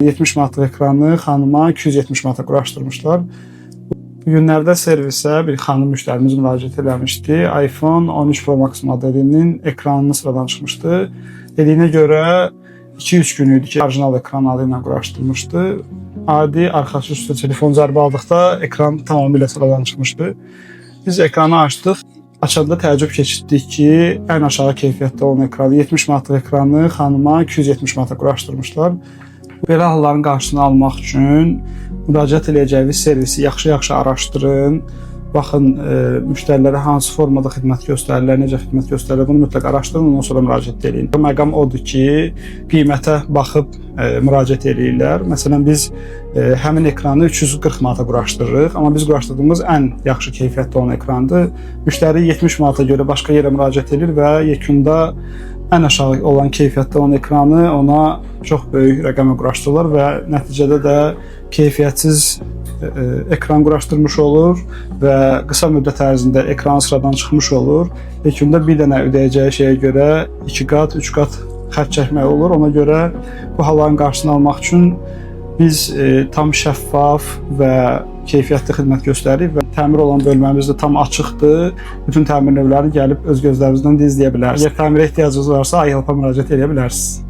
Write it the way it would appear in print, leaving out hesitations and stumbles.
70 manatlıq ekranı xanıma 270 manata quraşdırmışlar. Bu günlərdə servisə bir xanım müştərimiz müraciət eləmişdi. iPhone 13 Pro Max modelinin ekranını sıradan çıxmışdı. Dediyinə görə 2-3 gün idi ki, orijinal ekran adı ilə quraşdırmışdı. Adi arxası üstə telefon zərbə aldıqda ekran tamamilə sıradan çıxmışdı. Biz ekranı açdıq. Açanda təəccüb keçirtdik ki, ən aşağı keyfiyyətdə olan ekranı 70 manatlıq ekranı xanıma 270 manata quraşdırmışlar. Belə halların qarşısını almaq üçün müraciət eləyəcəyiniz servisi yaxşı-yaxşı araşdırın. Baxın, müştərilərə hansı formada xidmət göstərirlər, necə xidmət göstərirlər, bunu mütləq araşdırın, ondan sonra müraciət eləyin. Məqam odur ki, qiymətə baxıb müraciət eləyirlər. Məsələn, biz həmin ekranı 340 manata quraşdırırıq, amma biz quraşdırdığımız ən yaxşı keyfiyyətli olan ekrandır. Müştəri 70 manata görə başqa yerə müraciət edir və yekunda ən aşağı olan keyfiyyətli olan ekranı ona çox böyük rəqəmə quraşdırırlar və nəticədə də keyfiyyətsiz ekran quraşdırmış olur və qısa müddət ərzində ekran sıradan çıxmış olur. Yekunda bir dənə ödəyəcəyi şeyə görə 2 qat, 3 qat xərc çəkmək olur. Ona görə bu halların qarşısını almaq üçün biz tam şəffaf və keyfiyyətli xidmət göstəririk və təmir olan bölməmiz də tam açıqdır. Bütün təmir növlərini gəlib öz gözlərinizdən də izləyə bilərsiniz. Əgər təmirə ehtiyacınız varsa, iHelp-a müraciət edə bilərsiniz.